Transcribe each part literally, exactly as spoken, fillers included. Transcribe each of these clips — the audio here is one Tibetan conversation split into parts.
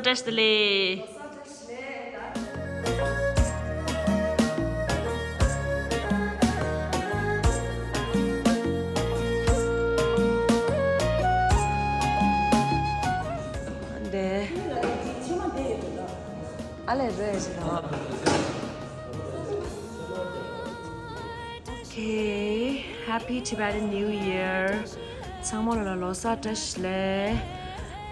བཀྲ་ཤིས་བདེ་ལེགས། འདི། ཨ་ལས་རེད་ཟེར་ད། Okay, happy Tibetan New Year. ཚང་མ་ལ་ལོ་གསར་བཀྲ་ཤིས་བདེ་ལེགས།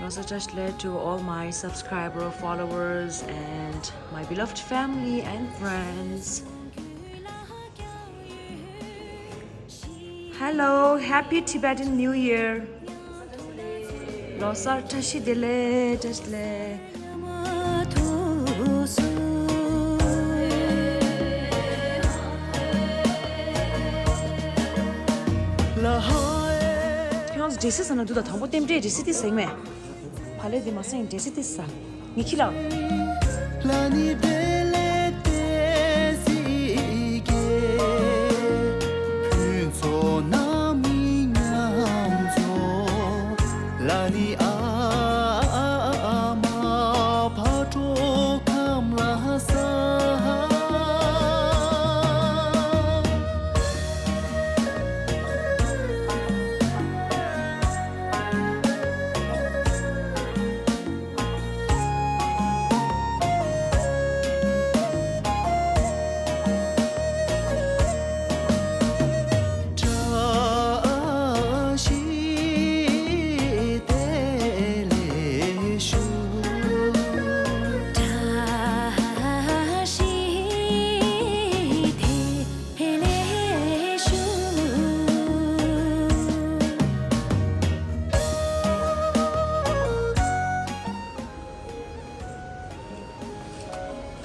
ལོ་གསར་བཀྲ་ཤིས་བདེ་ལེགས། To all my subscriber, followers, and my beloved family and friends. Hello, happy Tibetan New Year. ལོ་གསར་བཀྲ་ཤིས་བདེ་ལེགས། བཀྲ་ཤིས་བདེ་ལེགས། ཁྱོད་ཚོ་འགྲེལ་བཤད་ཟ་ན་འདུག་ད་དང་པོ་རྟེན་འབྲེལ་འགྲེལ་བཤད་དེ་ཟེར་མེད། བ་ལས་དེ་མ་སེང་འདྲེ་སི་ཏི་ས། ངི་ཁྱི་ལ། ལ་ནི་བེ་ལེ་ཏེ་སི་ཀེ། ཕུན་ཚོགས་རྣམ་གཉིས་མཉམ་རྫོགས། ལ་ནི་ཨ་མ་ཕ་གྲོ་ཁམས་ལ་ས།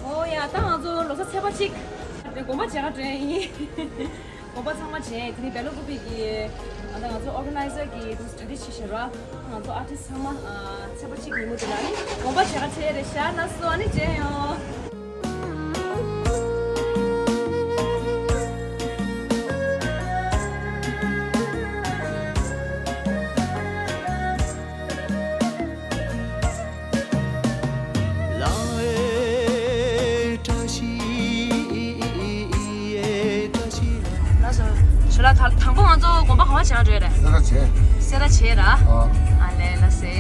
ཨོ་ཡ། ད་ང་ཚོ་ལོ་གསར་ཚེས་པ་གཅིག་དེ་དགོན་པ་མཇལ་ཁ་འགྲོ་ཡ་ཡིན། དགོན་པ་ཚང་མ་མཇལ། དེ་ནི་སྦེལ་ཀོབ་པི་གི་ཨ་ད་ང་ཚོ་ཨོར་ག་ནའི་ཛར་གི་དུ་གྲ་སྒྲིག་བྱེད་བཞིན་ར། ང་ཚོ་ཨར་ཊིསི་ཚང་མ་ཨ་ཚེས་པ་གཅིག་ཉིན་མོ་དེ་ལ་ནི་དགོན་པ་མཇལ་ཁ་འཕྲད་རེད་ཤག་ན་སོ་ཨ་ནི་མཇལ་ཡོང་། ལགས་སོ། ཞོལ་ལགས། ད་དང་པོ་ང་ཚོ་དགོན་པ་ག་པར་བྱེད་ཡག་འགྲོ་ཡ་རེད། སེ་ར་བྱེས། སེ་ར་བྱེས་ར། ཨ། ཨ་ལས་ལ་སེ།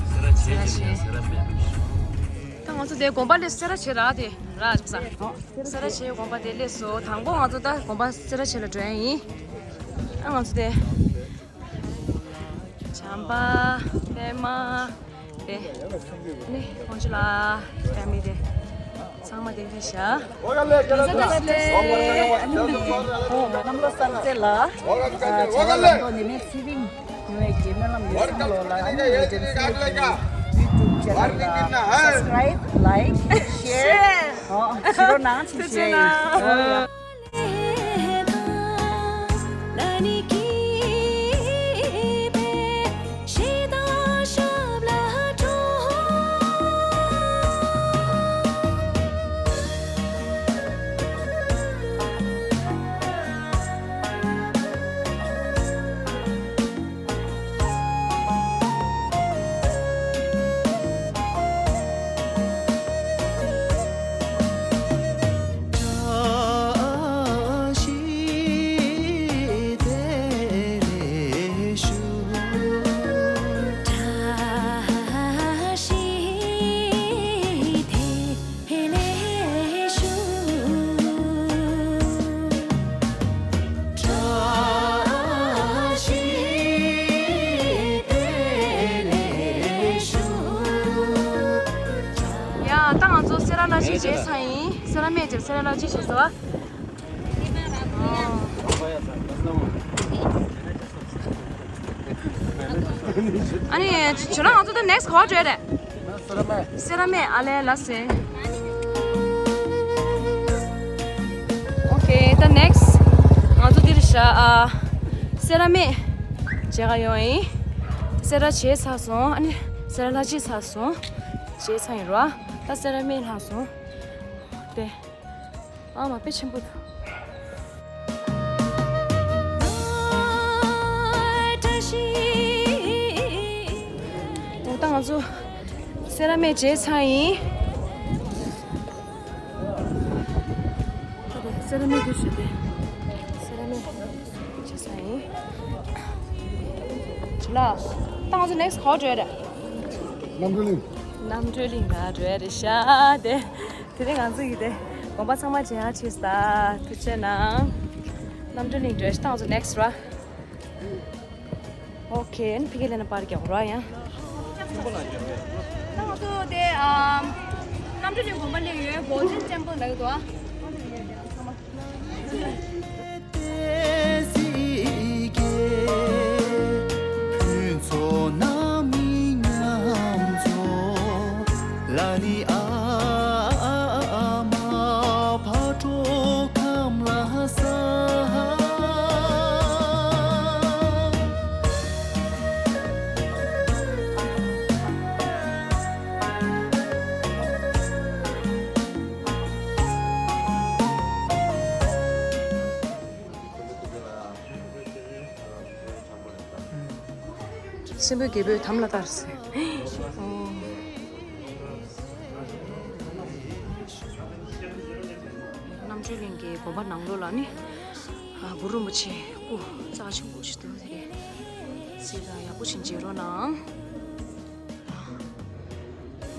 སེ་ར་བྱེས། སེ་ར་བྱེས། ད་ང་ཚོ་དེ་དགོན་པ་ལས་སེ་ར་བྱེས་ར་དེ་ར་ཅིག་ས། སེ་ར་བྱེས་དགོན་པ་དེ་སླེབས་སོང་། དང་པོ་ང་ཚོ་ད་དགོན་པ་སེ་ར་བྱེས་ལ་འགྲོ་ཡ་ཡིན། ཨ་ང་ཚོ་དེ། བྱམས་པ། པད་མ། དེ། ནི་ཁོང་ཚོ་ལ་ཕེ་མི་ལི་དེ་ཚང་མ་དེ་འདྲ་བཞག་ཨོ་གནམ་ལོ་གསར་ཚེས་ལ་བྱ་བ་ལམ་འགྲོ་ནི་མེད་ཚེ་རིང་ཉུང་བའི་རྒྱལ་མོ་ལམ་ཡོད་སམ་ལོ་ལ་ཨ་ནི་ཡུ་ཊུབ་ཅེ་ནལ་ལ་སབ་སི་ཀ་རའིབ། ལའིཀ། ཤེར། ཨོ་བྱེད་རོགས་གནང་། ཐུགས་རྗེ་གནང་། ཡ། ད་ང་ཚོ་སེ་ར་བླ་སྤྱི་མཇལ་ཚར་ཡིན། སེ་ར་སྨད་དེར་སེ་ར་བླ་སྤྱི་བྱས་སོང་། ཨ་ནི་ཇོ་ལགས་ང་ཚོ་ད་ནེག་སི་ག་པར་འགྲོ་ཡ་རེད། སེ་ར་སྨད། སེ་ར་སྨད། ཨ་ལས་ལ་སེ། ཨོ་ཁེ། ད་ནེག་སི་ང་ཚོ་འདིར་བཞག་ཨ། སེ་ར་སྨད་མཇལ་ཁ་ཡོང་ཡིན། སེ་ར་བྱེས་ཚར་སོང་། ཨ་ནི་སེ་ར་བླ་སྤྱི་ཚར་སོང་། བྱེས་ཚར་ཡིན་རོ། ད་སེ་ར་སྨད་ལྷག་སོང་། དེ། ཨ་མ་དཔེ་ཆེན་པོ་འདུག་ཨོ་ད་ང་ཚོ་སེ་ སེ་ར་སྨད་བྱས་ཚར་ཡིན། སེ་ར་སྨད་དུ་ཞུ་སྟེ། སེ་ར་སྨད་བྱས་ཚར་ཡིན། ལ། ཏང་ཚོ་next ག་པར་འགྲོ་ཡ་རེད། རྣམ་གྲོལ་གླིང་། རྣམ་གྲོལ་གླིང་ལ་འགྲོ་ཡ་རེད་ཤག་དེ། དེ་རིང་ང་ཚོ་ཡི་དེ་དགོན་པ་ཚང་མ་མཇལ་ཡ་ཕྱིན་སོང་། ཐུགས་རྗེ་གནང་། རྣམ་གྲོལ་གླིང་འགྲོ་ཡ་ཤག་ཏང་ཚོ་next ར། ཨོ་ཁེ། ཨན་ཕི་ཀེ་ལེ་ན་པར་རྒྱག་ར་ཡང་། ང་ཚོ་དེ་ཨམ་རྣམ་གྲོལ་གླིང་དགོན་པ་སླེབས་ཡོད། Golden Temple ལ་ཡོད་དོ། སྲིན་པོའི་རྒྱལ་པོས་དམ་ལ་བཏགས་ཟེར། ཨོ། རྣམ་གྲོལ་གླིང་གི་དགོན་པ་ནང་ལོགས་ལ་ནི། ཨ། གུ་རུ་རིན་པོ་ཆེ་སྐུ་རྩ་ཆེན་པོ་ཞིག་འདུག་དེ། གཟིགས་དང་ཡག་པོ་ཞིག་མཇལ་རོགས་གནང་།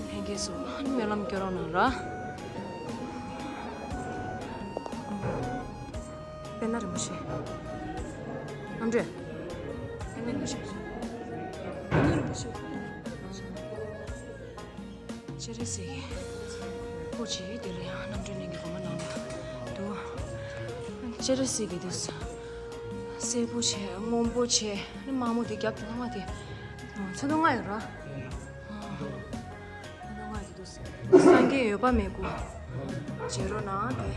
ལྷན་རྒྱས་ཚོ་སྨོན་ལམ་སྐྱོན་རོགས་གནང་ར། དཔལ་ནཱ་རིན་པོ་ཆེ། རྣམ་གྲོལ། དཔལ་ནཱ་རིན་པོ་ཆེ། དཔལ་ནཱ་རིན་པོ་ཆེ། སྤྱན་རས་གཟིགས་ཀྱི་སྐུ་ཅིག་དེ་ལ་ཡང་རྣམ་གྲོལ་གླིང་གི་དགོན་པ་ནང་ལ་འདུག་སྤྱན་རས་གཟིགས་ཀྱི་དུས་སེར་པོ་བྱས། སྔོན་པོ་བྱས། དམར་མོ་དེ་རྒྱབ་དེ་ལྔ་དེ་ཚོན་མདོག་ལྔ་ཡོད་ར། ཚོན་མདོག་ལྔ་དེ་འདུག་སངས་རྒྱས་འོད་དཔག་མེད་སྐུ། མཇལ་རོགས་གནང་དེ།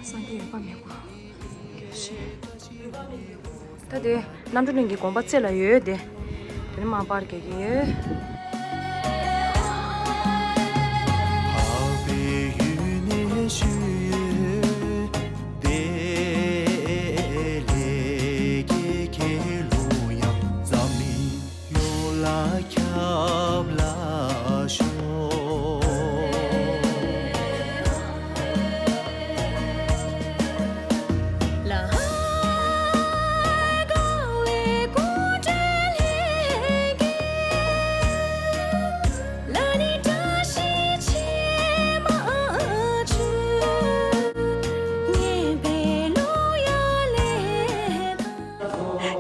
སངས་རྒྱས་འོད་དཔག་མེད་སྐུ། ད་དེ་རྣམ་གྲོལ་གླིང་གི་དགོན་པ་རྩེ་ལ་ཡོད་དེ། དེ་ནས་མར་པར་རྒྱག་གི་ཡོད།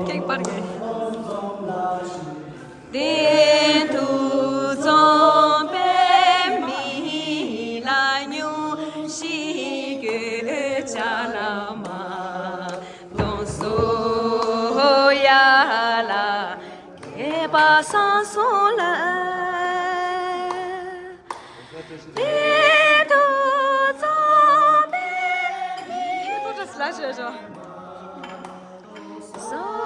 ཀེག་པར་གི། གདན་དུ་འཛོམས་པའི་མི་ལ་སྙུང་གཞི་གྱོད་བྱ་ལ་མ་གཏོང་སོ་ཡ་ལ་དད་པ་བཟང་སོང་ལ། གདན་དུ་འཛོམས་པའི་མི་ལ་སྙུང་གཞི་གྱོད་བྱ་ལ་མ།